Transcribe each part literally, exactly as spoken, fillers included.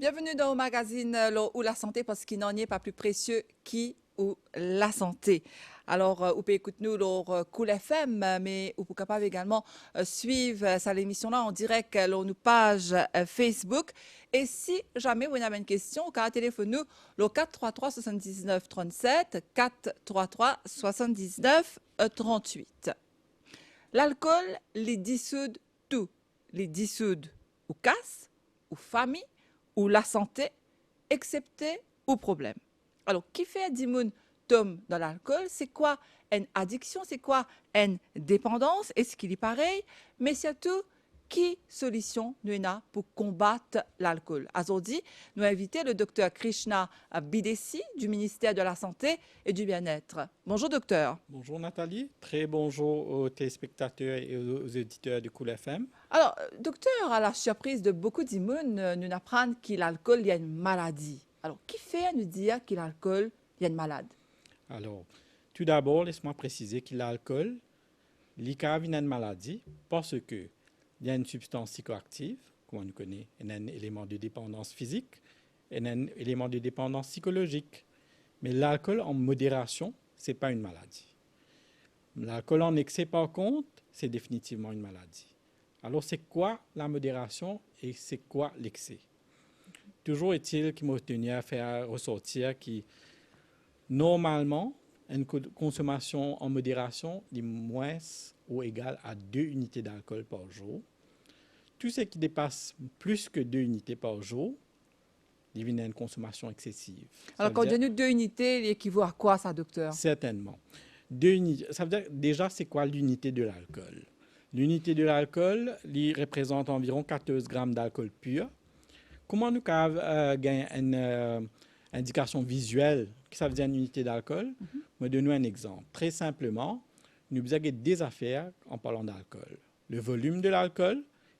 Bienveni dan ou magazinn, euh, lor ou lasante, parski nanye pa pli presie ki ou lasante. Alor, euh, ou pe ekout nou lor, euh, Cool F M, euh, me ou pou kapav egalman, euh, swiv, euh, sa lemision la an direk, euh, lor nou paz, euh, Facebook. E si zame ou ena enn kestion, ou kapav telefonn nou lor kat trwa trwa swasann-diz-nef trannset, kat trwa trwa swasann-diz-nef, euh, trannwit. Lalkol, li disoud tou. Li disoud ou kas, ou fami, ou lasante, exepte ou problem. Alor, kifer dimoun tom dan lalkol? Se kwa enn adiksion? Se kwa enn depandans? Eski li parey? Me sirtou, ki solision nou ena pou konbat lalkol? Azordi, nou invite le dokter Krishna Bidesi du ministère de la Santé et du Bien-être. Bonzour, dokter. Bonzour, Nathalie. Très bonjour aux téléspectateurs et aux, aux auditeurs de Cool F M. Alor, euh, dokter, a la sirpriz de boukou dimoun, euh, nou'nn aprann ki lalkol, li enn maladi. Alor, kifer nou dir ki lalkol, li enn malad? Alor, tou dabor, les mwa presize ki lalkol, li kapav vinn enn maladi, parski li enn sibstans psikoaktiv, kouma nou kone, ena enn eleman de depandans fizik, ena enn eleman de depandans psikolozik. Me lalkol an moderasion, se pa enn maladi. Lalkol an ekse, par kont, se definitivman enn maladi. Alor, se kwa lamoderasion e se kwa lekse? Touzour etil ki mo tenir a fer resortir ki, normalman, enn ko-, konsomasion an moderasion, li mwins ou egal a de inite dalkol par zour. Tou seki depas plis ki de inite par zour, li vinn enn konsomasion eksesiv. Alor, kan ou dir nou de inite, li ekivo a kwa sa, dokter? Sertennman. De inite, savedir, deza, se kwa linite de lalkol? Linite de lalkol, li reprezant anviron katorz gram dalkol pir. Kouma nou kapav, euh, gagn enn, euh, indikasion viziel ki savedir enn inite dalkol? Mhm. Mo donn ou enn exanp. Tre sinpleman, nou bizin get de zafer an parlan dalkol. Le volim de lalkol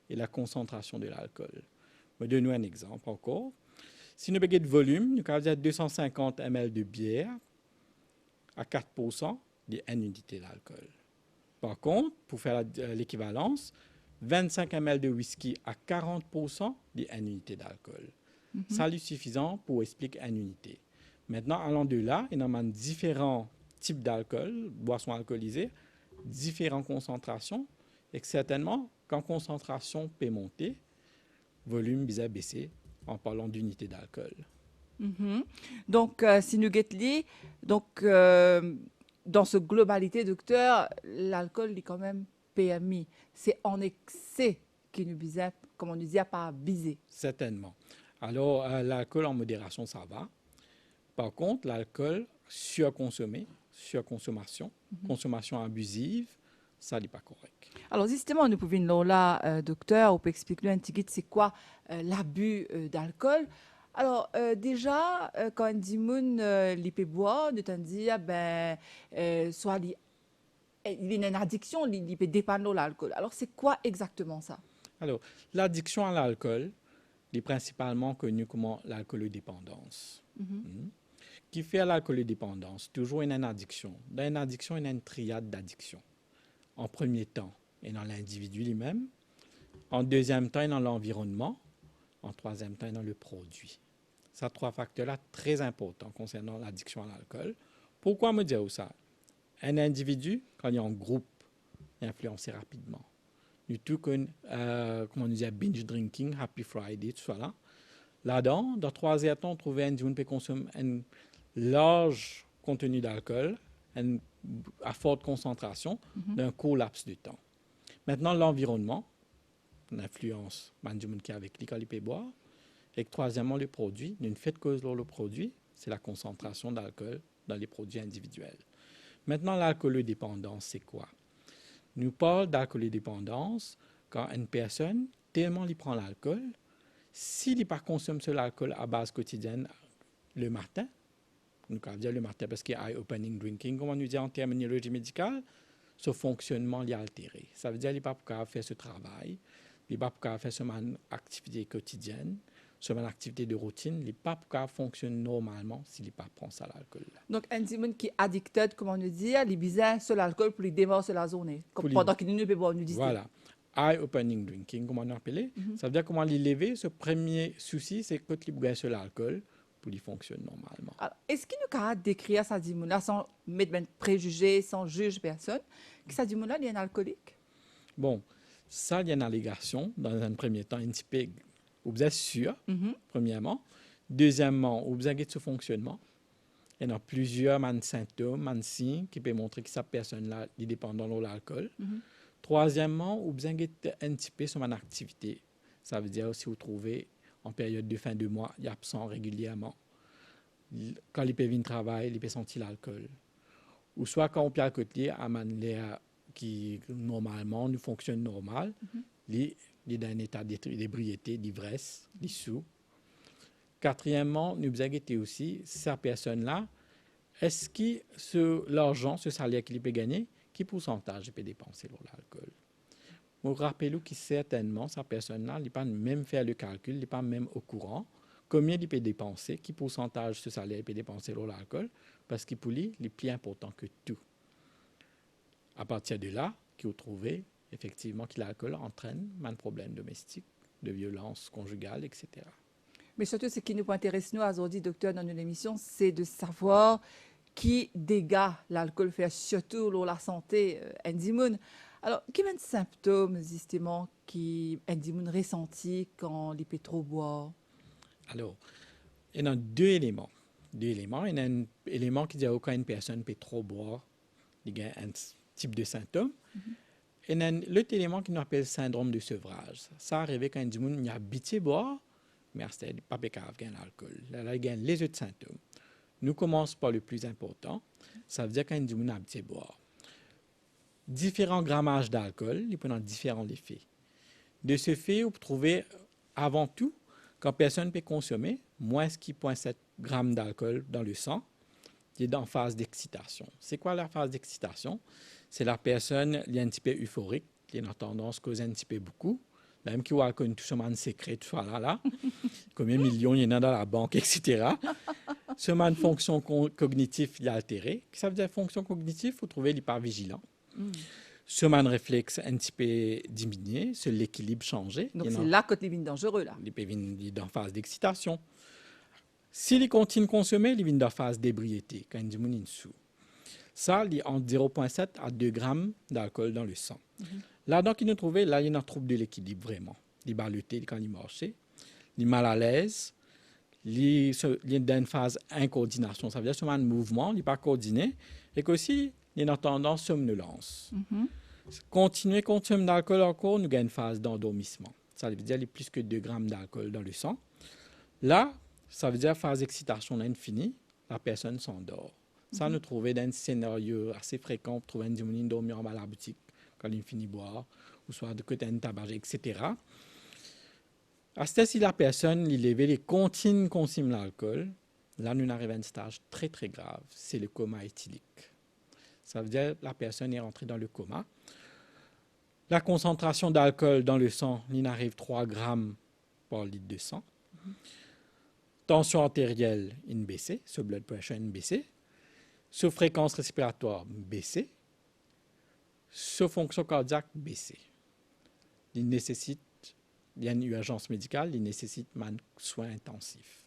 e lakonsantrasion de lalkol. Mo donn ou enn exanp ankor. Si nou pe get volim, nou kapav dir de san sinkant M L de bier a kat poursan, li enn inite dalkol. Par kont, pou fer la, euh, lekivalans, vinn-sink M L de wiski a karant poursan, li enn inite dalkol. Mhm. Sa, li sifizan pou explik enn inite. Aster, alan de la, ena bann diferan tip dalkol, bwason alkolize, diferan konsantrasion, e sertennman, kan konsantrasion pe monte, volim bizin bese, an parlan dinite dalkol. Mhm. Donk, euh, si nou get li, donk, euh, dan so globalite, dokter, lalkol, li kanmem permi. Se an ekse ki nou bizin, kouma nou dir, pa abize. Sertennman. Alor, euh, lalkol an moderasion, sa va. Par kont, lalkol sirkonsome, sirkonsomasion, mhm, konsomasion abiziv, sa li pa korek. Alor, zisteman, nou pou vinn lor la, euh, dokter, ou pou explik nou enn tigit se kwa, euh, labi, euh, dalkol. Alor, euh, deza, euh, kan enn dimoun, euh, li pe bwar, nou tann dir, ben, euh, swa li, eh, li ena enn adiksion, li, li pe depann lor lalkol. Alor, se kwa exakteman sa? Alor, ladiksion a lalkol, li prinsipalman koni kouma lalkolodepandans. Mhm. Hmm. Kifer lalkolodepandans? Touzour ena enn adiksion. Dan enn adiksion, ena enn triad dadiksion. An premie tan, ena lindividi limem. An deziem tan, ena lanvironnman. An trwaziem tan, ena leprodwi. Sa trwa fakter la tre inportan konsernan ladiksion a lalkol. Pourkwa mo dir ou sa? Enn individi, kan li an group, li inflianse rapidman. Nou tou konn, euh, kouma nou dir, binge drinking, Happy Friday, tousala. Ladan, dan trwa zer tan, ou trouve enn dimoun pe konsom enn larz konteni dalkol, enn, a fort konsantrasion, mhm, dan enn kour laps de tan. Aster, lanvironnman, linflians bann dimoun ki avek li kan li pe bwar. Ek trwaziemman, leprodwi. Nou finn koz lor leprodwi, se lakonsantrasion dalkol dan leprodwi individiel. Aster, lalkolodepandans, se kwa? Nou parl dalkolodepandans kan enn personn, telman li pran lalkol, si li pa konsom so lalkol a baz kotidienn lematin, nou kapav dir lematin parski eye-opening drinking, kouma nou dir an terminolozi medikal, so fonksionnman li altere. Savedir li pa pou kapav fer so travay, li pa pou kapav fer so bann aktivite kotidienn, so bann aktivite de routinn, li pa pou kapav fonksionn normalman si li pa pran sa lalkol la. Donk, enn dimoun ki addicted, kouma nou dir, li bizin so lalkol pou li demar so lazourne, kom pandan ki nou, nou pe bwar, nou dizout. Vwala. eye-opening drinking, kouma nou apele. Mhm. Savedir kouma li leve, so premie sousi, se kot li pou gagn so lalkol pou li fonksionn normalman. Alor, eski nou kapav dekrir sa dimoun la san met bann prezize, san ziz personn, ki sa dimoun la, li enn alkolik? Bon, sa, li enn alegasion, dan enn premie tan, enn tipe, ou bizin sir, mhm, premierman. Dezieman, ou bizin get so fonksionnman. Ena plizier bann sintom, bann sign ki pe montre ki sa personn la, li depandan lor lalkol. Mhm. Trwazieman, ou bizin get enn tipe so bann aktivite. Savedir si ou trouve an period de fin de mwa, li absan regilierman. L-, kan li pe vinn travay, li pe santi lalkol. Ouswa kan ou pe al kot li, a bann ler ki normalman nou fonksionn normal, mhm, li, li dan enn eta de, debriete, livres, li sou. Katrieman, nou bizin gete osi, sa personn la, eski so larzan, so saler ki li pe gagne, ki poursantaz li pe depanse lor lalkol? Mo rapel ou ki sertennman, sa personn la, li pa mem fer le kalkil, li pa mem okouran, konbien li pe depanse, ki poursantaz so saler li pe depanse lor lalkol, parski pou li, li pli inportan ki tou. Apartir de la, ki ou trouve, efektivman, ki lalkol antrenn bann problem domestik, de violans konzigal, etsetera. Me sirtou, seki nou pou interes nou azordi, dokter, dan nou lemision, se de savwar ki dega lalkol fer, sirtou lor lasante, eh, enn dimoun. Alor, ki bann sintom, zisteman, ki enn dimoun resanti kan li pe tro bwar? Alor, ena de eleman. De eleman. Ena enn eleman ki dir ou kan enn personn pe tro bwar, li gagn enn s-, tip de sintom. Mhm. Ena enn lot eleman ki nou apel sindrom de sevraz. Sa arive kan enn dimoun li abitie bwar, me aster li pa pe kapav gagn lalkol. Lerla li gagn lezot sintom. Nou koumans par le pli inportan, savedir kan enn dimoun abitie bwar. Diferan gramaz dalkol, li pou ena diferan lefe. De se fe, ou pou trouve, avan tou, kan personn pe konsome mwins ki pwin set gram dalkol dan le san, li dan faz deksitasion. Se kwa la faz deksitasion? Se la personn, li enn tipe iforik, li ena tandans koz enn tipe boukou, mem ki ou al konn tou so bann sekre, tousala la. Konbien milion li ena dan labank, etsetera. So bann fonksion ko-, kognitif, li altere. Ki savedir fonksion kognitif? Ou trouve li pa vizilan. Mm. So bann reflex enn tipe diminie, so lekilib sanze. Donk, se la kot li vinn danzere la. Li pe vinn, li dan faz deksitasion. Si li kontign konsome, li vinn dan faz debriete, kan enn dimoun inn sou. Sa, li ant zero pwin set a de gram dalkol dan le san. Mhm. Ladan ki nou trouve, la, li ena troub de lekilib vreman. Li balote kan li marse, li malalez, li, so, li dan enn faz inkordinasion, savedir so bann mouvman, li pa kordine, ek osi, li ena tandans somnolans. Mhm. Kontinie konsome dalkol ankor, nou gagn enn faz dandormisman. Savedir li plis ki de gram dalkol dan le san. La, savedir faz eksitasion la inn fini, la personn sandor. Sa, mhm, nou trouve dan enn senario ase frekan, ou trouve enn dimoun inn dormi anba laboutik kan li fini bwar, ouswa de kot enn tabazer, etsetera. Aster, si la personn, li leve, li kontign konsome lalkol, la, nou ariv a enn staz tre, tre grav, se le koma etilik. Savedir la personn li rantre dan le koma. La konsantrasion dalkol dan le san, li ariv trwa gram par lit de san. Tansion arteriel inn bese, so blood pressure inn bese, so frekans respiratwar bese, so fonksion kardiak bese. Li nesesit, li enn irzans medikal, li nesesit bann swin intansif.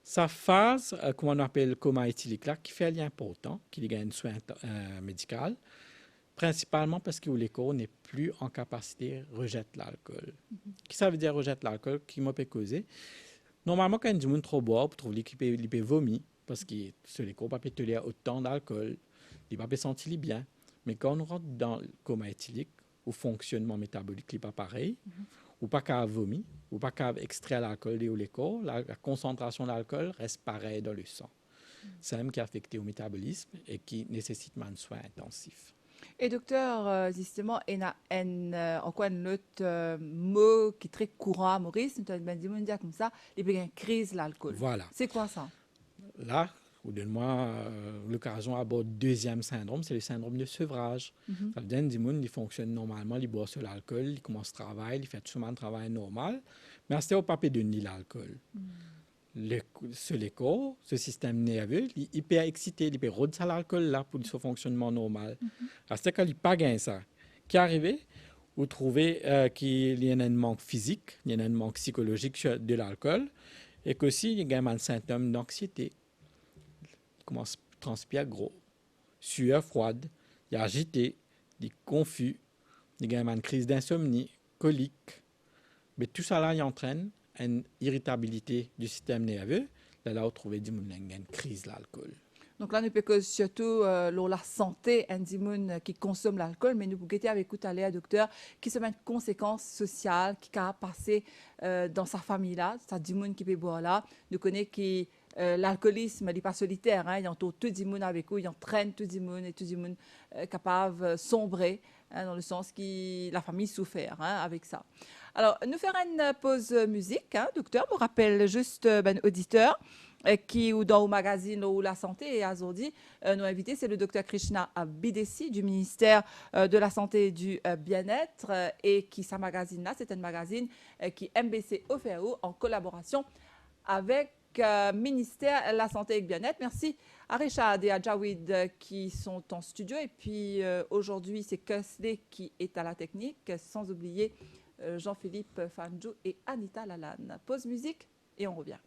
Sa faz, eh, kouma nou apel koma etilik la, ki fer li inportan, ki li gagn swin, eh, medikal, prinsipalman parski ou lekor nepli an kapasite rezet lalkol. Mhm. Ki savedir rezet lalkol, ki mo pe koze? Normalman, kan enn dimoun tro bwar, ou pou trouv li ki pe, li pe vomi, parski so lekor pa pe toler otan dalkol, li pa pe santi li bien. Me kan ou rant dan koma etilik, ou fonksionman metabolik li pa parey, mhm, ou pa kapav vomi, ou pa kapav ekstrer lalkol de ou lekor, la, la konsantrasion lalkol res parey dan le san. Samem ki afekte ou metabolism e ki nesesit bann swin intansif. E dokter, eh, zisteman, ena enn, eh, ankor enn lot, eh, mo ki tre kouran a Moris, nou tann bann dimoun dir koumsa, li pe gagn kriz lalkol. Vwala. Se kwa sa? La, ou donn mwa, eh, lokazion abord deziem sindrom, se le sindrom de sevraz. Mhm. Savedir enn dimoun, li fonksionn normalman, li bwar so lalkol, li koumans travay, li fer tou so bann travay normal, me aster ou pa pe donn li lalkol. Mhm. Le, so lekor, so sistem nerve, li iper eksite, li pe rod sa lalkol la pou so fonksionman normal. Mhm. Aster kan li pa gagn sa, ki arive, ou trouve, eh, ki li ena enn mank fizik, li ena enn mank psikolozik de lalkol, ek osi li gagn bann sintom danksiete. Li koumans transpir gro, sier frwad, li azite, li konfi, li gagn bann kriz dinsomni, kolik. Me tousala li antrenn enn iritabilite di sistem nerve, lerla ou trouve dimoun la inn gagn kriz lalkol. Donk la, nou pe koz sirtou, eh, lor lasante enn dimoun, eh, ki konsom lalkol, me nou pou gete avek ou taler, dokter, ki sort bann konsekans sosial ki kapav pase, eh, dan sa fami la, sa dimoun ki pe bwar la. Nou kone ki, eh, lalkolism, li pa soliter, hein, li antour tou dimoun avek ou, li antrenn tou dimoun e tou dimoun, eh, kapav, eh, sonbre, hein, dan le sans ki lafami soufer, hein, avek sa. Alor, nou fer enn, eh, poz, eh, mizik, hein, dokter. Mo rapel zis, eh, bann oditer, eh, ki ou dan ou magazinn, ou lasante, e azordi, eh, nou invite, se le dokter Krishna, eh, Bidesi, du ministère, eh, de la Santé et du, eh, Bien-être, eh, e ki sa magazinn la, se enn magazinn, eh, ki M B C ofer ou an kolaborasion avek, eh, Minister Lasante ek Bienet. Mersi a Richard e a Jawid, eh, qui sont en studio. Et puis, eh, aujourd'hui, c'est Kesley qui est à la technique, sans oublier, eh, Jean-Philippe Fandjou et Anita Lalanne. Poz mizik e on revien.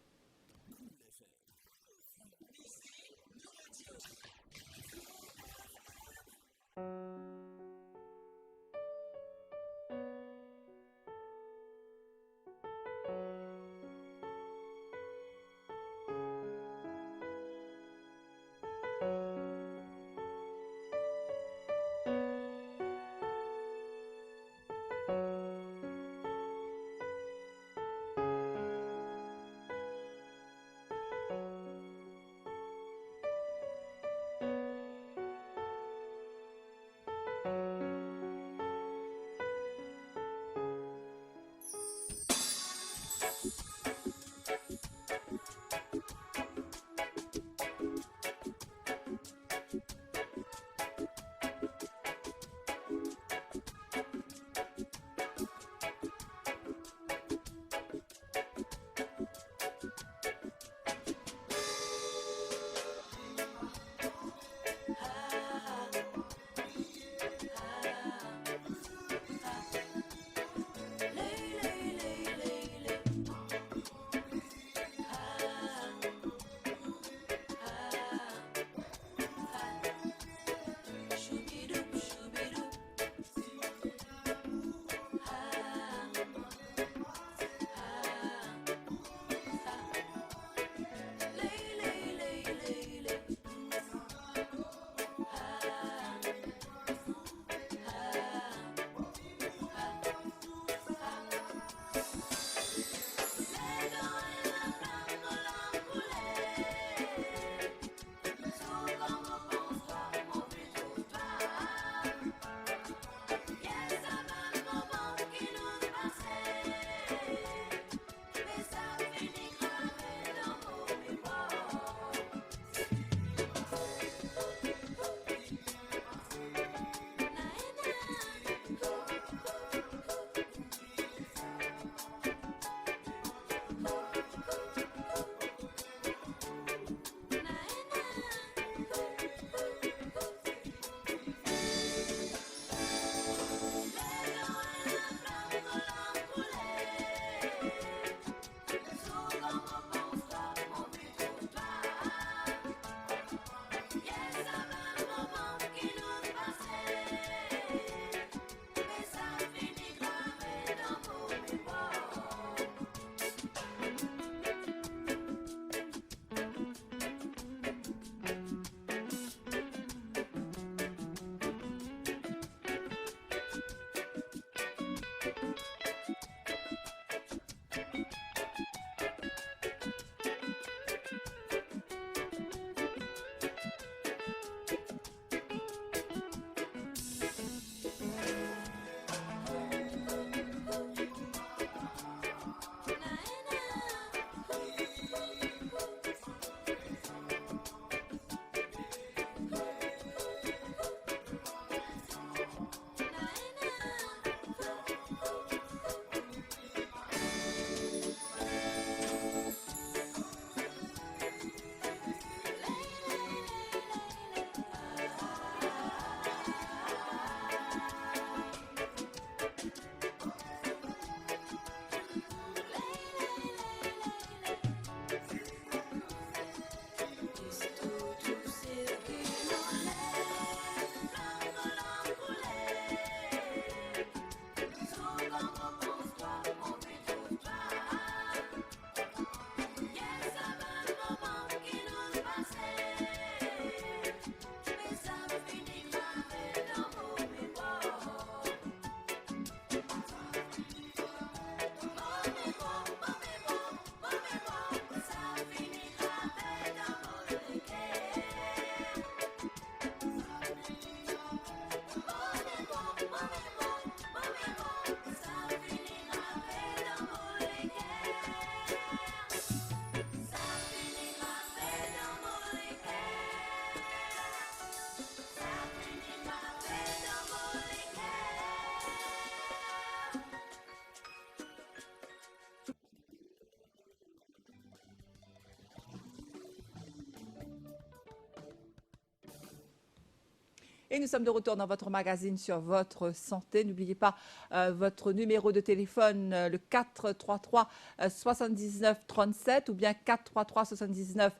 Et nous sommes de retour dans votre magazine sur votre santé. N'oubliez pas, euh, votre numéro de téléphone, euh, le quatre trois trois, euh, soixante-dix-neuf trente-sept ou bien quatre trois trois soixante-dix-neuf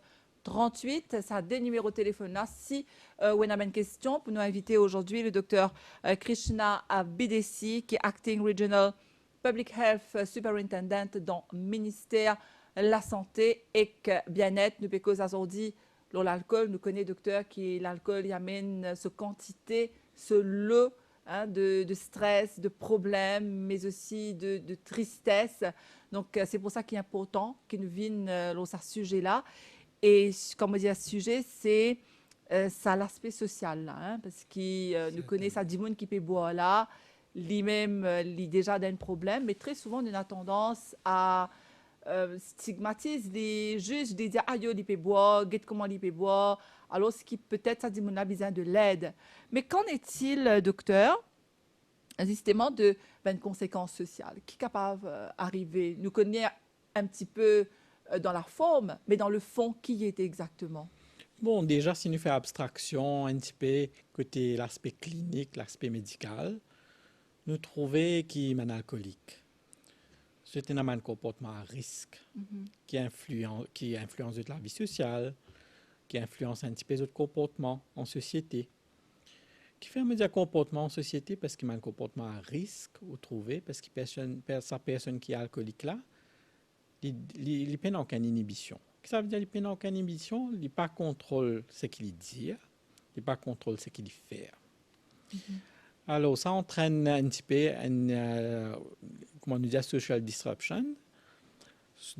trente-huit. Sa de nimero telefon la. Si, euh, ou ena enn kestion pou nou invite azordi, le docteur, euh, Krishna, euh, Bidesi, ki Acting Regional Public Health Superintendent dan Minister Lasante ek Bienet. Nou pe koz azordi lor lalkol. Nou kone, dokter, ki lalkol, li amenn so kantite, so lo, hein, de, de stres, de problem, me osi de, de tristes. Donk, euh, se pou sa ki inportan ki nou vinn, euh, lor sa size la. E, kouma mo dir, size, se, euh, sa laspe sosial la, hein, parski, euh, nou kone sa dimoun ki pe bwar la, li mem, euh, li deza dan enn problem, me tre souvan, nou ena tandans a, euh, stigmatiz li, zis li dir, "Ayo, li pe bwar, get kouma li pe bwar," alor ki petet sa dimoun la bizin de led. Me qu'en est-il, euh, dokter, zisteman, de, ben, konsekans sosial ki kapav, euh, arive? Nou kone enn tipe, euh, dan laform, me dan lefon, ki li ete exakteman? Bon, deza, si nou fer abstraksion enn tipe kote laspe klinik, laspe medikal, nou trouve ki bann alkolik, zot ena bann konportman a risk, Mhm. ki inflian-, ki inflians zot lavi sosial, ki inflians enn tipe zot konportman an sosiete. Kifer mo dir konportman an sosiete? Parski bann konportman a risk, ou trouve, parski personn, per-, sa personn ki alkolik la, li, li, li pena okenn inibision. Ki sa ve dir li pena okenn inibision? Li pa kontrol seki li dir, li pa kontrol seki li fer. Mhm. Alor, sa antrenn enn tipe enn, euh, kouma nou dir, social disruption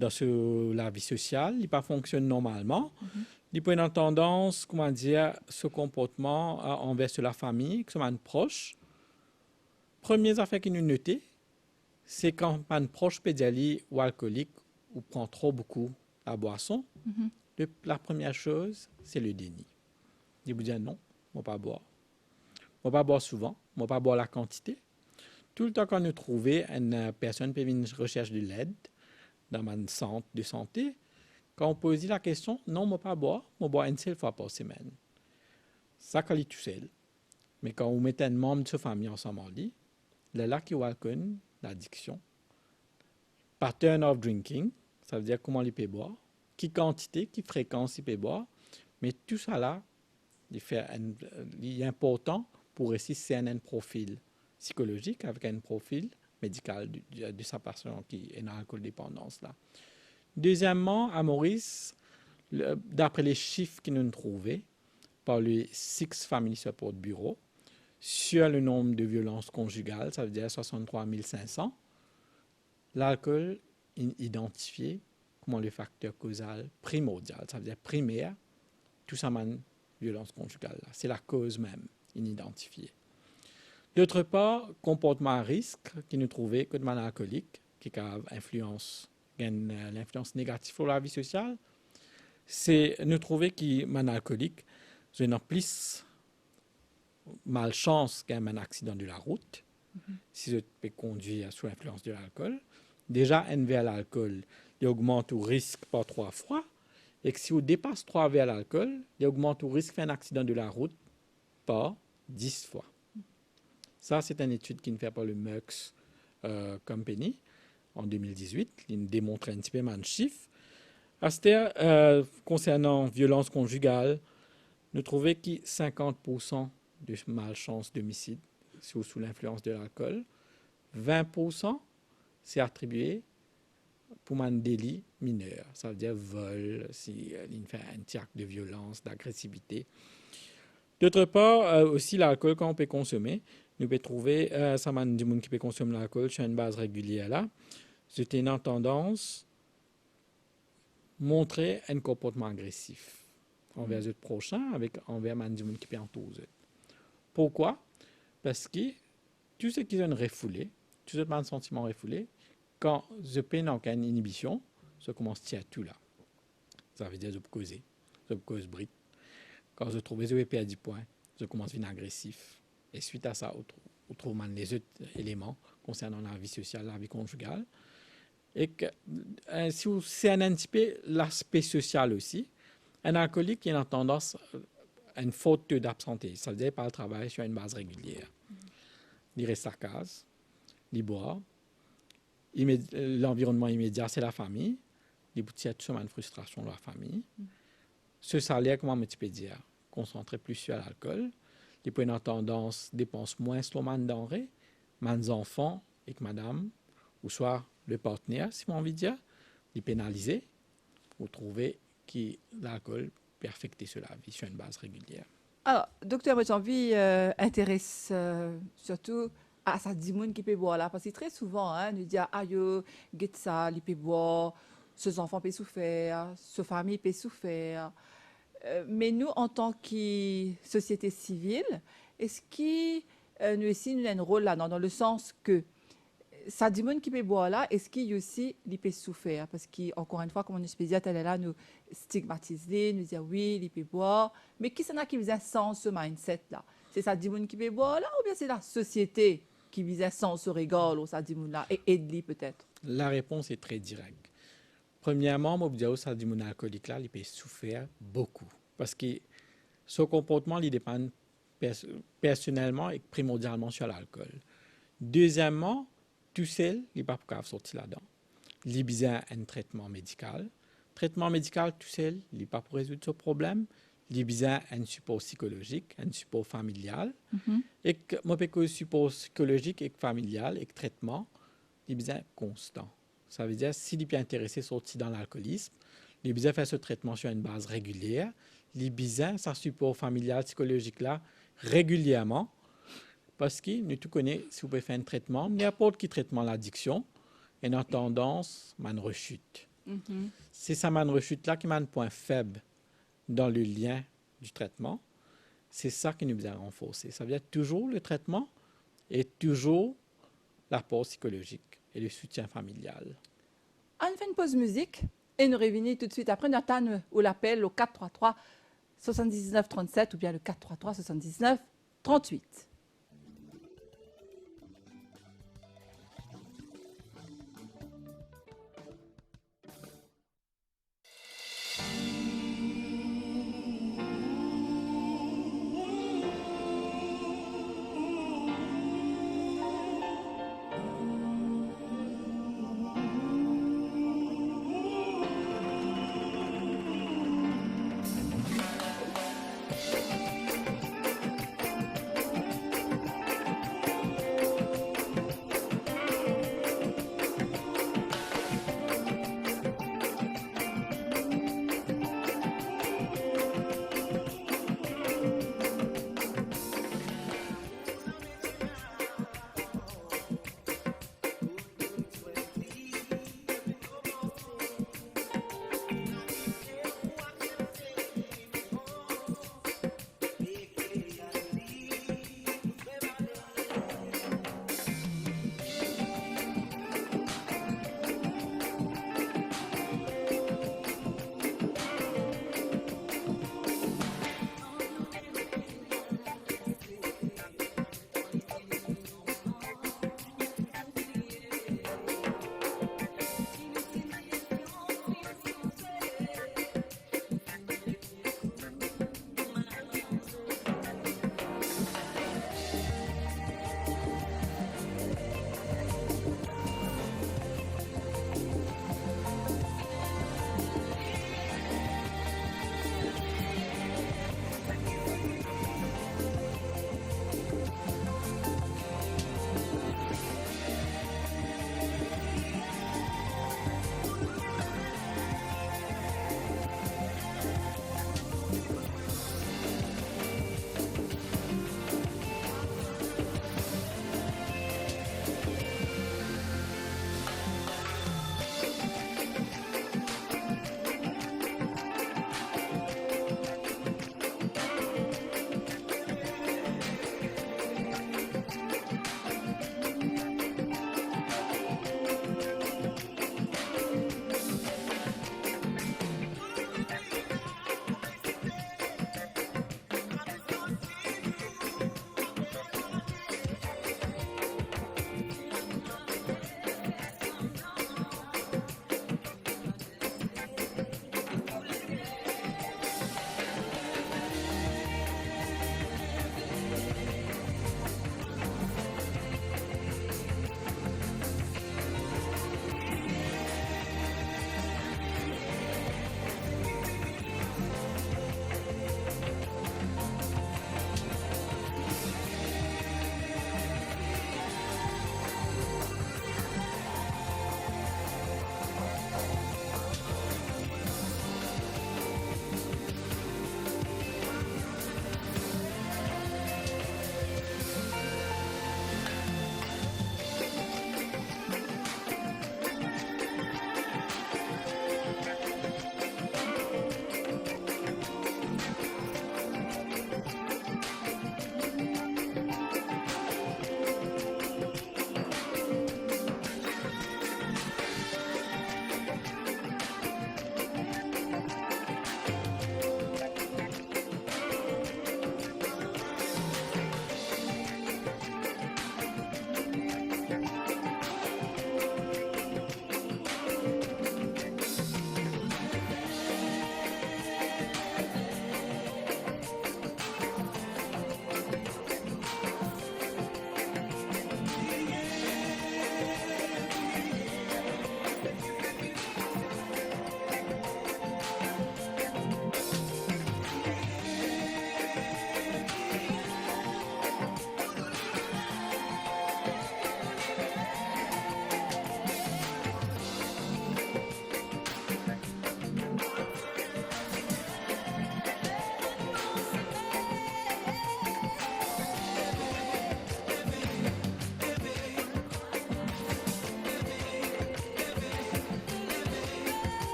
dan so lavi sosial, li pa fonksionn normalman. Mhm. Li pou ena tandans, kouma dir, so konportman, euh, anver so lafami, so bann pros. Premie zafer ki nou note, se kan bann pros pe dir li, "Ou alkolik, ou pran tro boukou labwason." Mhm. Le, la premie soz, se le deni. Li pou dir, "Non, mo pa bwar. Mo pa bwar souvan, mo pa bwar lakantite." Toultan kan nou trouve enn, euh, personn pe vinn resers de led dan bann sant de sante, kan ou poz li lakestion, "Non, mo pa bwar, mo bwar enn sel fwa par semenn." Sa kan li tousel. Me kan ou met enn manb so fami ansam ar li, lerla ki ou al konn ladiksion, pattern of drinking, sa ve dir kouma li pe bwar, ki kantite, ki frekans li pe bwar, me tousala, li fer enn, li inportan pou resi sern enn profil psikolozik avek enn profil medikal de, de, de sa pasian ki ena alkol depandans la. Dezieman, a Moris, le, dapre le sif ki nou trouve par le Six Family Support Bureau, sur le nombre de violences conjugales, sa ve dir swasanntrwa mil sink san, lalkol inn idantifie kouma le fakter kozal primordial, sa ve dir primer, tou sa bann violans konjigal la. Se lakoz mem inn idantifie. Dotr par, konportman a risk ki nou trouve kot bann alkolik, ki kapav inflians, gagn, eh, linflians negatif lor lavi sosial, se nou trouve ki bann alkolik, zot ena plis malsans gagn bann aksidan de larout, mhm, si zot pe kondwir sou linflians de lalkol. Deza, enn ver lalkol, li ogmant ou risk par trwa fwa, ek si ou depas trwa ver lalkol, li ogmant ou risk fer enn aksidan de larout par dis fwa. Sa, se enn etid ki'nn fer par le Merck's, eh, Company an de mil dizwit. Li'nn demontre enn tipe bann sif. Aster, eh, konsernan violans konjigal, nou trouve ki sinkant poursan de malsans domisid sou, sou linflians de lalkol, vin poursan se atribie pou bann deli miner, sa ve dir vol, si, eh, li'nn fer enn ti akt de violans, dagresivite. Dotr par, eh, osi lalkol, kan ou pe konsome, nou pe trouve, eh, sa bann dimoun ki pe konsom lalkol sir enn baz regilier la, zot ena tandans montre enn konportman agresif anver, mhm, zot prosin, avek anver bann dimoun ki pe antour zot. Pourkwa? Parski tou seki zot refoule, tou zot bann santiman refoule, kan zot pena okenn inibision, zot koumans tir tou la. Sa ve dir zot pou koze, zot pou koz bri. Kan zot trouve zot pe perdi pwin, zot koumans vinn agresif. E swit a sa, ou trou-, ou trouv bann lezot eleman konsernan lavi sosial, lavi konjigal. Ek, eh, si ou sern enn tipe laspe sosial osi, enn alkolik, li ena tandans, eh, enn for to dabsanteiz, savedir li pa al travay sir enn baz regilie. Li res lakaz, li bwar, imed-, lanvironnman imedia se lafami, li pou tir tou so bann fristrasion lor lafami. So saler, kouma mo ti pe dir, konsantre plis sir lalkol, li pou ena tandans depans mwins lor bann danre, bann zanfan ek madam, ouswa le partner, si mo anvi dir, li penalize, ou trouve ki lalkol pe afekte so lavi sir enn baz regilie. Alor, dokter, mo ti anvi, eh, interes, eh, sirtou a sa dimoun ki pe bwar la, parski tre souvan, hein, nou dir, "Ayo, get sa, li pe bwar, so zanfan pe soufer, so fami pe soufer." Eh, me nou, antan ki sosiete sivil, eski, eh, nou osi nou ena enn rol ladan, dan lesans ke sa dimoun ki pe bwar la, eski li osi li pe soufer? Parski, ankor enn fwa, kouma nou ti pe dir taler la, nou stigmatiz li, nou dir, "Wi, li pe bwar." Me kisannla ki bizin sanz so mindset la? Se sa dimoun ki pe bwar la, oubien se lasosiete ki bizin sanz so regar lor sa dimoun la e ed li petet? Larepons est très directe. Premierman, mo pou dir ou sa dimoun alkolik la, li pe soufer boukou. Parski so konportman, li depann pers-, personelman ek primordialman sir lalkol. Deziemman, tousel, li pa pou kapav sorti ladan. Li bizin enn tretman medikal. Tretman medikal tousel, li pa pou rezoud so problem. Li bizin enn sipor sikolozik, enn sipor familial. Mhm. Ek mo pe koz sipor sikolozik ek familial ek tretman, li bizin konstan. Savedir, si li pe interese sorti dan lalkolism, li bizin fer so tretman sir enn baz regilie, li bizin sa sipor familial, sikolozik la regilierman, parski nou tou kone, si ou pe fer enn tretman, ninport ki tretman ladiksion, ena tandans bann resit. Mhm. Se sa bann resit la ki bann pwin feb dan le lien di tretman, se sa ki nou bizin ranforse. Savedir touzour le tretman e touzour lapor sikolozik e le soutien familial. Ann fer enn poz mizik e nou revini toutswit apre. Nou atann ou lapel o kat trwa trwa swasann-diznef trannset oubien le kat trwa trwa swasann-diznef trannwit.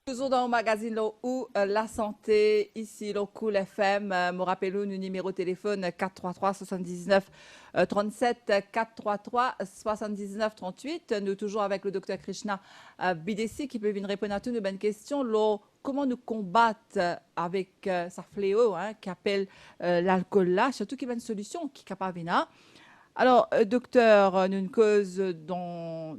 Toujours dans le magazine Lor ou, euh, la santé, ici, lor Cool F M. Euh, mo rapel ou, nou nimero telefonn, quatre trois trois soixante-dix-neuf, euh, trente-sept, quatre trois trois soixante-dix-neuf trente-huit. Nou toujours avek le docteur Krishna, euh, Bidesi ki pe vinn reponn a tou nou bann kestion lor kouma nou konbat, euh, avek, euh, sa fleo, hein, ki apel, euh, lalkol la, sirtou ki bann solision ki kapav ena. Alor, euh, dokter, euh, nou koz dan,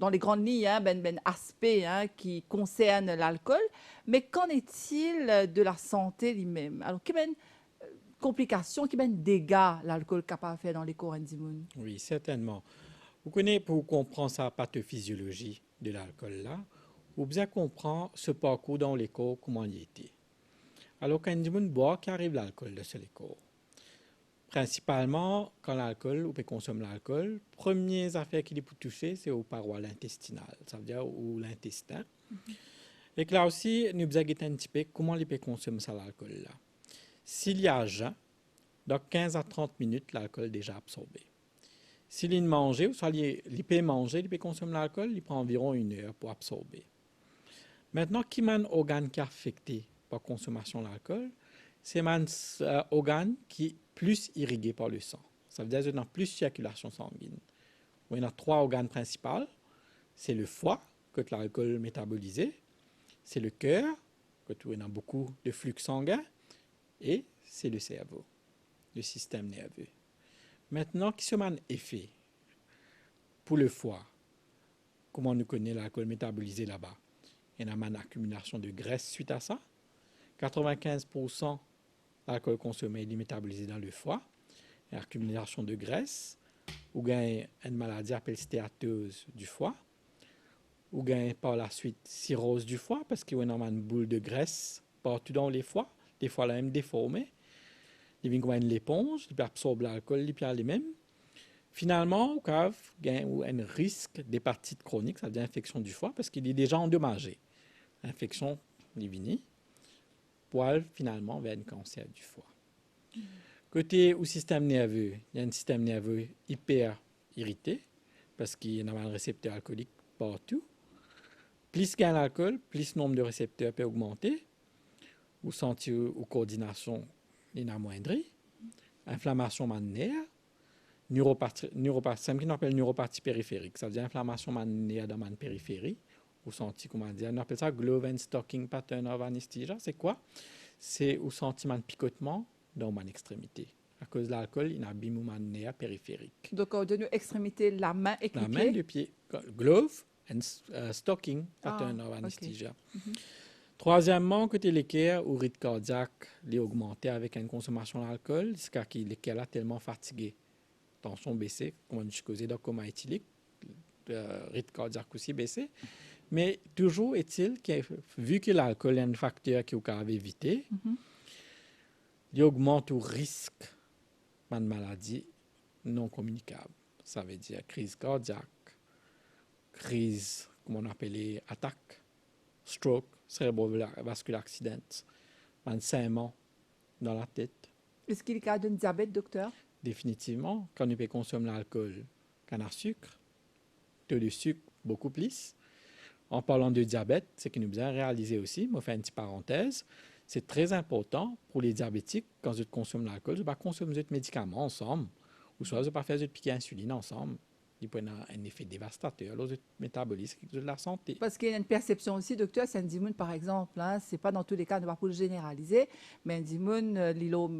dan le grann lign, hein, bann, bann aspe, hein, ki konsern lalkol, me qu'en est-il de la sante li mem? Alor, ki bann, euh, konplikasion, ki bann dega lalkol kapav fer dan lekor enn dimoun? Wi, sertennman. Ou kone, pou konpran sa patofiziolozi de lalkol la, ou bizin konpran so parkour dan lekor, kouma li ete. Alor, kan enn dimoun bwar, ki ariv lalkol dan so lekor? Prinsipalman, kan lalkol, ou pe konsom lalkol, premie zafer ki li pou touse, se ou parwa intestinal, savedir ou lintestin. Mhm. Ek la osi, nou bizin get enn tipe kouma li pe konsom sa lalkol la. Si li a zen, dan kinz a trant minit, lalkol deza absorbe. Si li manze, ouswa li, li pe manze, li pe konsom lalkol, li pran anviron enn er pou absorbe. Aster, ki bann organ ki afekte par konsomasion lalkol? Se bann, euh, organ ki plis irige par le san. Savedir zot ena plis sirkilasion sangin. Ou ena trwa organ prinsipal, se le fwa, kot lalkol metabolize, se le ker, kot ou ena boukou de fli sangin, e se le servo, le sistem nerve. Aster, ki so bann efe pou le fwa? Kouma nou kone lalkol metabolize laba? Ena bann akimilasion de gres swit a sa. Katrevinkinz poursan lalkol konsome, li metabolize dan le fwa. Enn akimilasion de gres, ou gagn enn maladi apel steatoz di fwa, ou gagn par la swit siroz di fwa, parski ou ena bann boul de gres partou dan le fwa, le fwa la mem deforme, li vinn kouma enn leponz, li pe absorb lalkol, li pe ale mem. Finalman, ou kapav gagn ou enn risk depatit kronik, savedir infeksion di fwa, parski li deza andomaze. Linfeksion, li vini, pou al finalman ver enn kanser di fwa. Kote ou sistem nerve, li enn sistem nerve iper irite, parski ena bann resepter alkolik partou. Plis gagn lalkol, plis nonb de resepter pe ogmante, ou santi ou, ou koordinasion li inn amwindri, inflamasion bann ner, niropati, niropati, sa ki nou apel niropati periferik, savedir inflamasion bann ner dan bann periferi, ou santi, kouma dir, nou apel sa glove and stocking pattern of anesthesia. Se kwa? Se ou santi bann pikotman dan bann extremite. Akoz lalkol, inn abim ou bann ner periferik. Donk, ou dir nou extremite lame ek lipie? Lame, lipie, glove and, euh, stocking pattern of anesthesia. Trwazieman, kote leker, ou rit kardiak, li ogmante avek enn konsomasion lalkol, ziska ki leker la telman fatige, tansion bese, kouma nou ti koze dan koma etilik, euh, rit kardiak osi bese. Me toujours est-il que, vi ki lalkol enn fakter ki ou kapav evite, li ogmant ou risk bann maladi non kominikab. Savedir kriz kardiak, kriz, kouma nou apele, atak, stroke, cerebrovascular accident, bann senman dan latet. Eski li kapav donn diabet, dokter? Definitivman, kan nou pe konsom lalkol, kann a sik, to de sik boukou plis. An parlan de diabet, seki nou bizin realize osi, mo fer enn ti parantez, se tre inportan pou le diabetik, kan zot konsom lalkol, zot pa konsom zot medikaman ansam, ouswa zot pa fer zot piki insilinn ansam. Li pou ena enn efe devastater lor zot metabolism ek zot lasante. Parski ena enn persepsion osi, dokter, si enn dimoun, par exanp, hein, se pa dan tou le ka, nou pa pou zeneralize, me enn dimoun, euh, li lor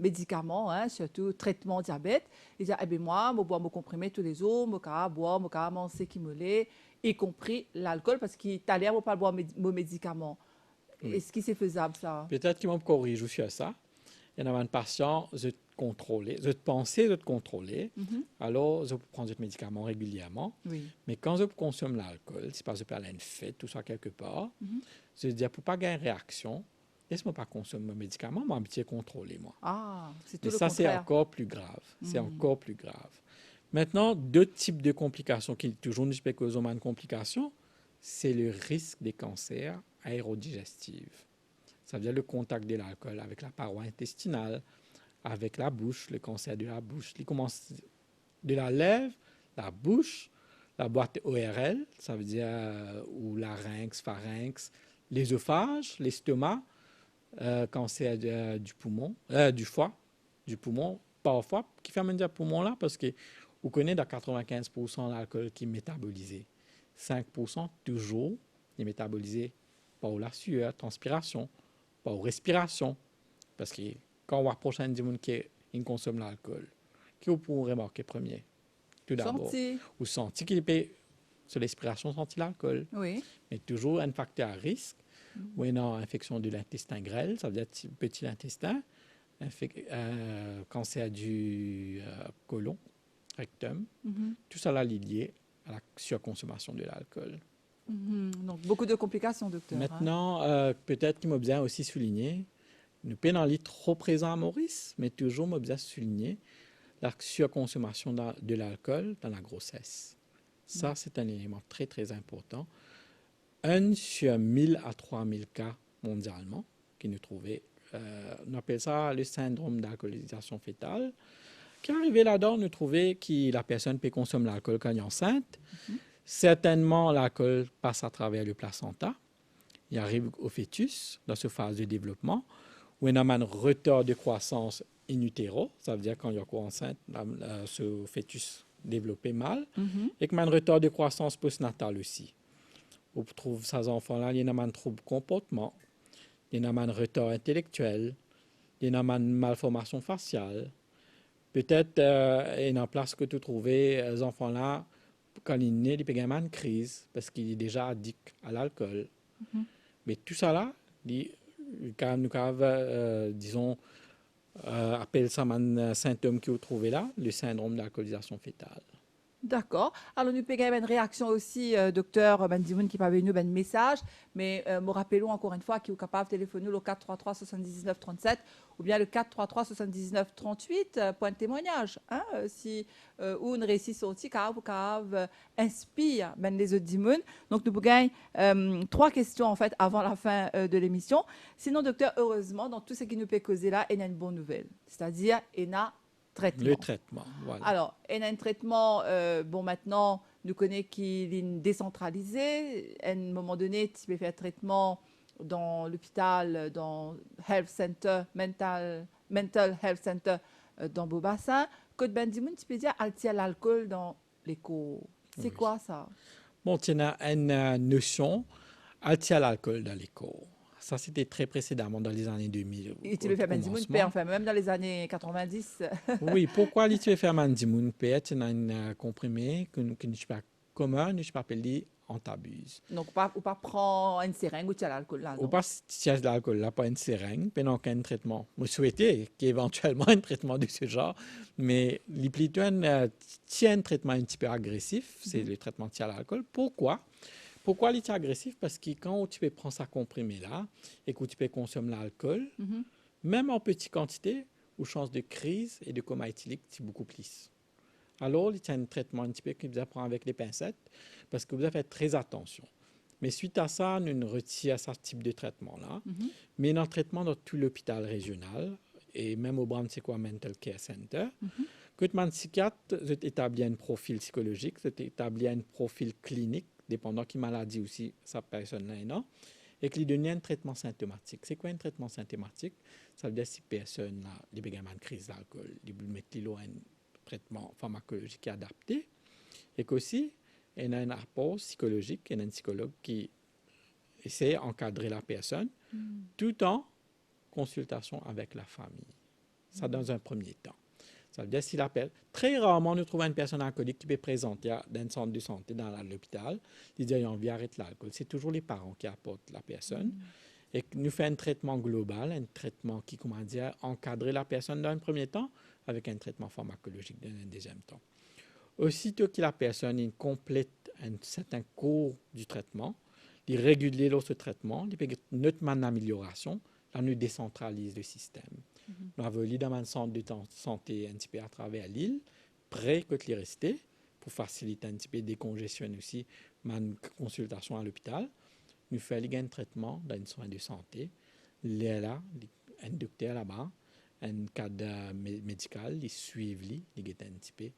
medikaman, hein, sirtou tretman diabet, li dir, "Ebe, mwa, mo bwar mo konprime toulezour, mo kapav bwar, mo kapav manz seki mo le, ikonpri lalkol, parski taler mo pa bwar med-, mo medikaman." Wi. Eski se fezab, sa? Petet ki mo pou koriz ou sir sa. Ena bann pasian, zot kontrole, zot panse zot kontrole, alor zot pou pran zot medikaman regilierman. Wi. Me kan zot pou konsom lalkol, sipa zot pe al enn fet ouswa kelkepar, zot dir, pou pa gagn reaksion, les mwa pa konsom mo medikaman, mo abitie kontrole mwa. Ah, se tou le kontrer. Me sa, se ankor pli grav. Se ankor pli grav. Aster, dot tip de konplikasion ki touzour nou pe koz bann konplikasion, se le risk de kanser aerodigestif. Savedir le kontak de lalkol avek laparwa intestinal, avek labous, le kanser de labous, li koumans de lalev, labous, labwat O R L, savedir, euh, ou larenks, farenks, Lezofaz, lestoma, euh, kanser de- du poumon, euh, du fwa, du poumon, parfwa, kifer mo dir poumon la, parski ou kone dan katrevin-kinz poursan lalkol ki metabolize, sink poursan touzour li metabolize par lasier, transpirasion, par respirasion. Parski kan ou apros enn dimoun ki inn konsom lalkol, ki ou pou remarke premie? Toudabor, santi. Ou santi ki li pe, so respirasion santi lalkol. Wi. Me touzour enn fakter a risk, mm, ou ena infeksion de lintestin grel, savedir ti, peti lintestin, infek-, euh, kanser du, euh, kolon, rektom. Mhm. Tousala li lie a la sirkonsomasion de lalkol. Mhm. Donk, boukou de konplikasion, dokter, hein? Aster, euh, petet ki mo bizin osi souligne, nou pena li tro prezan a Moris, me touzour mo bizin souligne la sirkonsomasion da-, de lalkol dan lagroses. Sa, mm, se enn eleman tre, tre inportan. Enn sir mil a trwa mil ka mondialman ki nou trouve, euh, nou apel sa le sindrom d'alkolizasion fetal. Ki arive ladan, nou trouve ki lapersonn pe konsom lalkol kan li ansint. Mhm. Sertennman, lalkol pas atraver le plasenta, li ariv o fetis dan so faz de devlopman, ou ena bann retar de krwasans in utero, savedir kan li ankor ansint, la, la, so fetis devlope mal, mhm, ek bann retar de krwasans postnatal osi. Ou pou trouv sa zanfan la, li ena bann troub konportman, li ena bann retar intelektiel, li ena bann malformasion fasial. Petet, euh, ena plas kot ou trouve, euh, zanfan la, kan li ne, li pe gagn bann kriz, parski li deza adik a lalkol. Mhm. Me tousala, li, li ka, nou kav, euh, dizon, euh, apel sa bann, euh, sintom ki ou trouve la, le sindrom d'alkolizasion fetal. Dakor. Alor, nou pe gagn bann reaksion osi, euh, dokter, bann dimoun ki pe avoy nou bann mesaz, me, euh, mo rapel ou ankor enn fwa ki ou kapav telefonn nou le kat trwa trwa swasanndiznef trannset oubien le kat trwa trwa swasanndiznef trannwit, euh, pou enn temwagnaz, hein, euh, si, euh, ou inn reisi sorti, kapav, kapav, euh, inspir bann lezot dimoun. Donk, nou pou gagn, euh, trwa kestion, anfet, avan lafin, euh, de lemision. Sinon, dokter, erezman, dan tou seki nou pe koze la, ena enn bon nouvel. Setadir, ena tretman. Le tretman, vwala. Alor, ena enn tretman, euh, bon, aster, nou kone ki linn desantralize. Enn moman done, ti pe fer tretman dan lopital, dan health center, mental, mental health center, euh, dan Beau Bassin. Kot bann dimoun ti pe dir al tir lalkol dan lekor. Se, wi, kwa sa? Bon, ti ena enn, euh, nosion, al tir lalkol dan lekor. Sa, se te tre presedaman dan lezane de mil, o komansman. E ti pe fer bann dimoun per, anfin, mem dan lezane katrevin-dis. Wi, poukwa li ti pe fer bann dimoun per? Ti ena enn, euh, konprime ki, ki nou ti pe, komin, nou ti pe apel li antabuse. Donk, ou pa, ou pa pran enn sereng, ou tir lalkol la, non? Ou pa tir lalkol la par enn sereng, pena okenn tretman. Mo swete ki evantielman enn tretman de se zanr, me li plito enn, euh, ti enn tretman enn tipe agresif, se, mhm, le tretman tir lalkol. Poukwa? Poukwa li ti agresif? Parski kan ou ti pe pran sa konprime la ek ou ti pe konsom lalkol, mhm, mem an peti kantite, ou sans de kriz e de koma etilik ti boukou plis. Alor, li ti enn tretman enn tipe ki bizin pran avek lepinset, parski bizin fer tre atansion. Me swit a sa, nou, nou retir sa tip de tretman la. Mhm. Me ena tretman dan tou lopital rezional, e mem o Branssekwa Mental Care Center. Mhm. Kot bann sikiat, zot etabli enn profil sikolozik, zot etabli enn profil klinik, depandan ki maladi osi sa personn la ena, ek li donn li enn tretman sintomatik. Se kwa enn tretman sintomatik? Savedir si personn la, li pe gagn bann kriz lalkol, li pou met li lor enn tretman farmakolozik ki adapte, ek osi, ena enn apor sikolozik, ena enn sikolog ki esey ankadre lapersonn, hmm, tout an konsiltasion avek lafami. Sa, hmm, dan enn premie tan. Savedir si la per-, tre rarman nou trouv enn personn alkolik ki pe prezante a, dan enn sant de sante, dan la, lopital, li dir li anvi aret lalkol. Se touzour leparan ki aport lapersonn. Hmm. Ek nou fer enn tretman global, enn tretman ki, kouma dir, ankadre lapersonn dan enn premie tan, avek enn tretman farmakolozik dan enn deziem tan. Osito ki lapersonn inn konplet enn serten kour di tretman, li regilie lor so tretman, li pe get not bann ameliorasion, la nou desantraliz le sistem. Mhm. Nou avoy li dan bann sant de tan-, sante enn tipe atraver lil, pre kot li reste, pou fasilit enn tipe dekonzestionn osi bann konsiltasion a lopital. Nou fer li gagn tretman dan enn swin de sante. Lerla, li, enn dokter laba, enn kad, euh, me-, medikal, li swiv li, li get enn tipe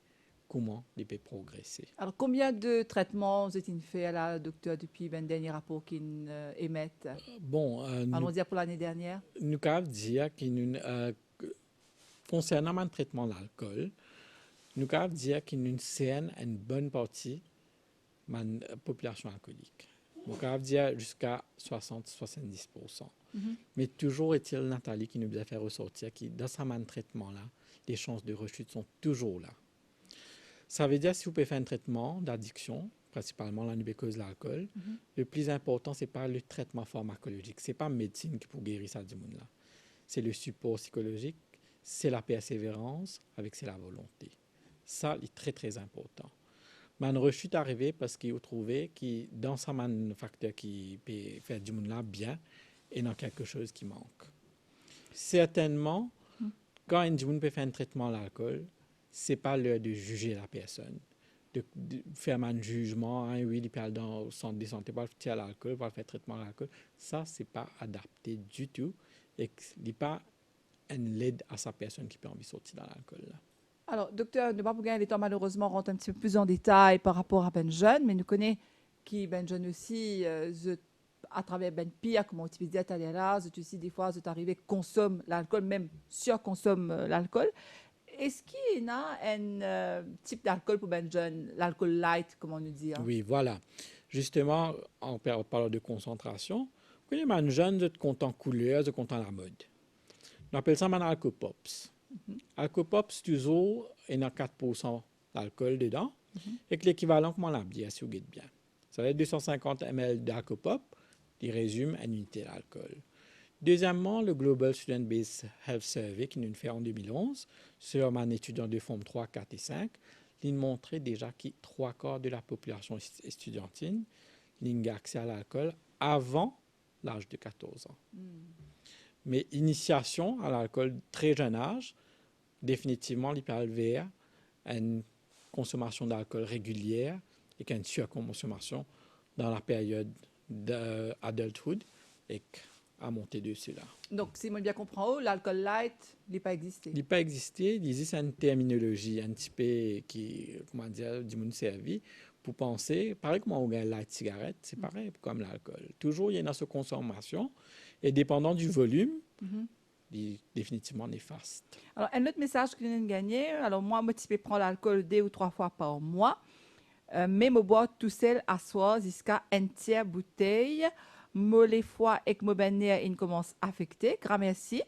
kouma li pe progrese. Alors, combien de traitements vous êtes in fer la, docteur, depuis ben dernier rapport qui euh, émet? Bon, euh, nou, allons dire pour l'année dernière. Nou kapav dir ki nou, euh, konsernan bann tretman lalkol, nou kapav dir ki nou sern enn bonn parti bann, euh, popilasion alkolik. Nou kapav dir ziska swasant, swasanndis poursan. Mm -hmm. Me touzour etil, Nathalie, ki nou bizin fer resortir ki dan sa bann tretman la, les chances de rechute sont toujours là. Savedir, si ou pe fer enn tretman d'adiksion, prinsipalman la nou pe koz lalkol, mm -hmm. Le pli inportan, se pa le tretman farmakolozik, se pa medsin ki pou geri sa dimoun la. Se le sipor sikolozik, se la perseverans, avek se la volonte. Sa, li tre, tre inportan. Bann rechit arive parski ou trouve ki dan sa bann fakter ki pe fer dimoun la bien, ena kelke soz ki mank. Sertennman, kan enn dimoun pe fer enn tretman lalkol, se pa ler de zize la personn, de, de fer bann zizman, ah wi, li pe al dan sant de sante pou al tir lalkol, pou al fer tretman lalkol. Sa, se pa adapte ditou, ek li pa enn led a sa personn ki pe anvi sorti dan lalkol la. Alors, docteur, nou pa pou gagn letan, malerezman, rant enn tipe plis an detay par rapor a bann zenn, me nou kone ki bann zenn osi, euh, zot, atraver bann pir, kouma ou ti pe dir taler la, zot osi, defwa, zot arive konsom lalkol, mem sirkonsom, euh, lalkol. Eski ena enn, euh, tip lalkol pou bann zenn, lalkol light, kouma nou dir? Wi, vwala. Zisteman, an par-, parlan de konsantrasion, ou kone bann zenn, zot kontan kouler, zot kontan lamod. Nou apel sa bann alkopops. Alkopops, touzour, ena kat poursan lalkol dedan, ek lekivalan kouma labier, si ou get bien. Sa ve dir de san sinkant M L d'alkopop, li rezim enn inite lalkol. Dezieman, le Global Student Based Health Survey ki nou fer an de mil onz, selon bann etidian de form trwa, kat e sink, li montre deza ki trwa kar de lapopilasion est-, estidiantin, li gagn akse a lalkol avan laz de katorz an. Me inisiasion a lalkol tre zenn az, definitivman, li pe al ver enn konsomasion dalkol regilier ek enn sirkonsomasion dan laperyod de adulthood ek a monte de sela. Donk, si mo bien konpran ou, lalkol light, li pa existe? Li pa existe, li zis enn terminolozi enn tipe ki, kouma dir, dimoun servi pou panse, parey kouma ou gagn light sigaret, se parey kom lalkol. Touzour, li ena so konsomasion, e depandan di volim, li definitivman nefast. Alor, enn lot mesaz ki nou'nn gagne, alor mwa, mo ti pe pran lalkol de ou trwa fwa par mwa, euh, me mo bwar tousel aswar ziska enn tier boutey, mo lefwa ek mo bann ner inn koumans afekte, gramersi.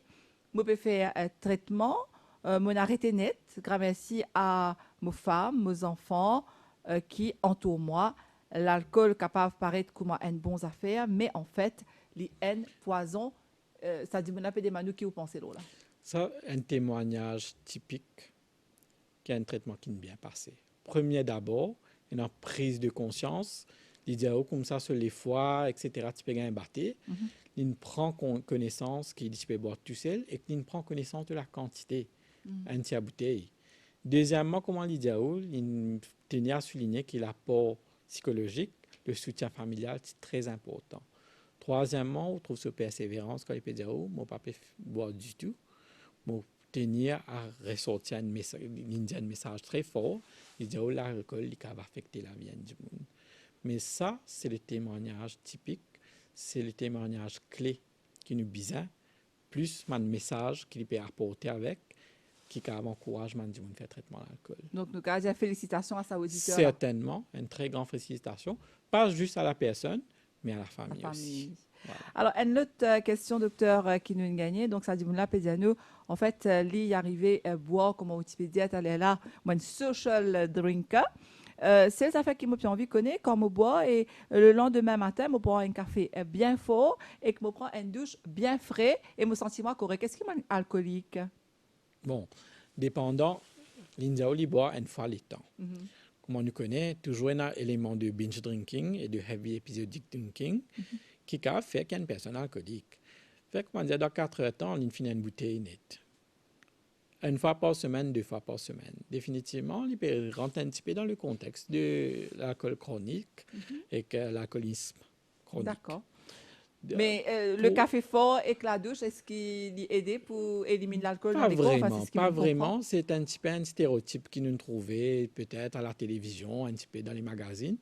Mo pe fer, euh, tretman, euh, mo'nn arete net, gramersi a mo fam, mo zanfan, euh, ki antour mwa. Lalkol kapav paret kouma enn bon zafer, me anfet, li enn pwazon. Euh, sa dimoun la pe demann ou ki ou panse lor la. Sa enn temwagnaz tipik ki enn tretman ki'nn bien pase. Premie dabor, ena priz de konsians, li dir ou koumsa so lefwa, et cetera, ti pe gagn bate, li'nn pran kon-, konesans ki li ti pe bwar tousel ek li'nn pran konesans de lakantite, enn tier boutey. Dezieman, kouma li dir ou, li'nn tenir a souligne ki lapor sikolozik, le soutien familial, ti tre inportan. Trwazieman, ou trouv so perseverans kan li pe dir ou, mo pa pe f-, bwar ditou, mo tenir a resortir enn mesa-, li'nn dir enn mesaz tre for, li dir ou lalkol, li kapav afekte lavi enn dimoun. Me sa, se le temwagnaz tipik, se le temwagnaz kle ki nou bizin, plis bann mesaz ki li pe aporte avek, ki kapav ankouraz bann dimoun fer tretman lalkol. Donk, nou kapav dir felisitasion a sa oditer la. Sertennman, enn tre gran felisitasion, pa zis a lapersonn, me a lafami osi. Vwala. Alor, enn lot, euh, kestion, dokter, euh, ki nou'nn gagne, donk sa dimoun la pe dir nou, anfet, euh, li arive, euh, bwar, kouma ou ti pe dir taler la, mo enn social drinker. Euh, sel zafer ki mo pe anvi kone, kan mo bwar e, euh, le landime matin, mo pran enn kafe, euh, bien for, ek mo pran enn dous bien fre, e mo santi mwa korek. Eski mo enn alkolik? Bon, depandan, li'nn dir ou li bwar enn fwa letan. Kouma nou kone, touzour ena eleman de binge drinking e de heavy episodic drinking ki kapav fer ki enn personn alkolik. Fer, kouma dir, dan kat er tan, li'nn fini enn boutey net. Enn fwa par semenn, de fwa par semenn. Definitivman, li pe rant enn tipe dan le kontex de lalkol kronik ek, euh, lalkolism kronik. Dakor. Me, euh, le pou- kafe for ek ladous, eski li ede pou eliminn lalkol dan lekor? Anfin, se seki mo konpran. Pa vreman, pa vreman. Se enn tipe enn stereotip ki nou trouve petet a latelevizion, enn tipe dan lemagazinn.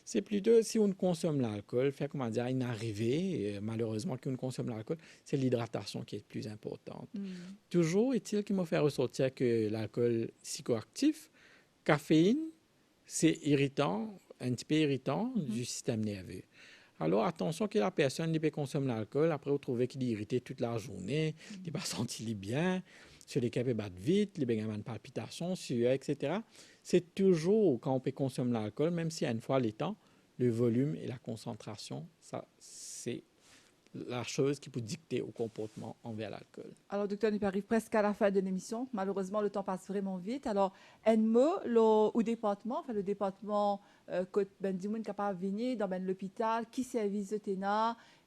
Se plito si ou konsom lalkol, fer koumadir, inn arive, euh, malerezman ki ou konsom lalkol, se lidratasion ki pli inportan. Mm. Touzour etil ki mo fer resortir ke lalkol psikoaktif, kafeinn, se iritan, enn tipe iritan, mhm, di sistem nerve. Alor, atansion ki lapersonn, li pe konsom lalkol, apre ou trouve ki li irite tou lazourne, mhm, li pa santi li bien, so leker pe bat vit, li pe gagn bann palpitasion, siyer, et cetera. Se touzour kan ou pe konsom lalkol, mem si enn fwa letan, le volim e lakonsantrasion, sa, se lasoz ki pou dikte ou konportman anver lalkol. Alor, dokter, nou pe ariv preske a lafin de lemision. Malerezman, letan pas vreman vit. Alor, enn mo lor ou departman, anfin, le departman, euh, kot bann dimoun kapav vini dan bann lopital, ki servis zot ena,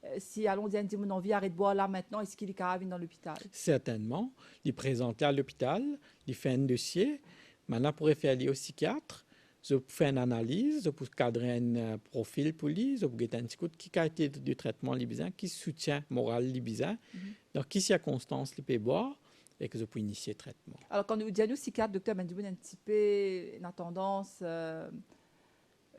euh, si, alon dir, enn dimoun anvi aret bwar la aster, eski li kapav vinn dan lopital? Sertennman, li prezant li a lopital, li fer enn dosie, bann la pou refer li o sikiat, zot pou fer enn analiz, zot pou kadre enn, euh, profil pou li, zot pou get enn ti kout ki kalite de tretman li bizin, ki soutien moral li bizin, mhm, dan ki sirkonstans li pe bwar, e ki zot pou inisie tretman. Alor, kan ou dir nou sikiat, dokter, bann dimoun enn tipe ena tandans, euh,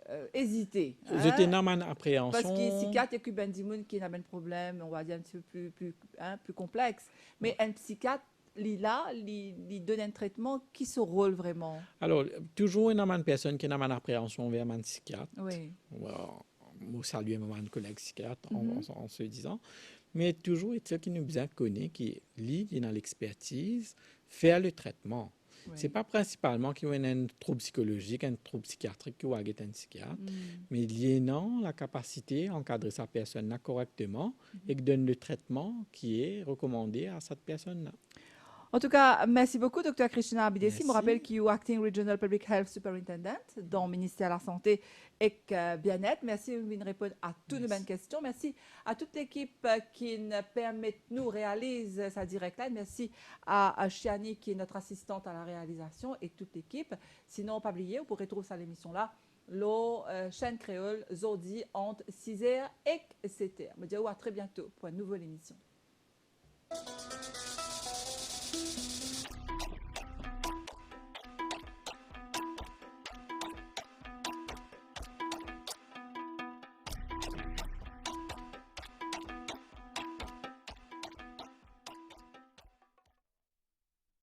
euh, ezite, zot ena bann apreansion. Parski sikiat, ena bann dimoun ki ena bann problem, on va dir, enn tipe pli, pli, hein, pli konplex. Me, ouais, enn psikiat, li la, li, li donn enn tretman, ki so rol vreman? Alor, touzour ena bann personn ki ena bann apreansion anver bann sikiat. Wi. Bon, mo salie mo bann koleg sikiat an, mhm, an, an se dizan. Me touzour etil ki nou bizin kone ki li, li ena lexpertiz, fer le tretman. Wi. Se pa prinsipalman ki ou ena enn troub psikolozik, enn troub psikiatrik ki ou al get enn psikiat, mm, me li ena lakapasite ankadre sa personn la korekteman, mhm, ek donn le tretman ki e rekomande a sa personn la. Antouka, mersi boukou, dokter Christina Abidesi. Mersi. Mo rapel ki ou Acting Regional Public Health Superintendent dan Minister Lasante ek, euh, Bienet. Mersi, ou vinn reponn a tou nou bann kestion. Mersi. Mersi a tout lekip, euh, ki'nn permet nou realiz sa direk la. Mersi a, a Shiani ki est notre assistante à la réalisation e tout lekip. Sinon, pa bliye, ou pou retrouv sa lemision la lor, euh, Chaîne Créole, zordi ant siz er ek set er. Mo dir ou a tre biento pou enn nouvo lemision.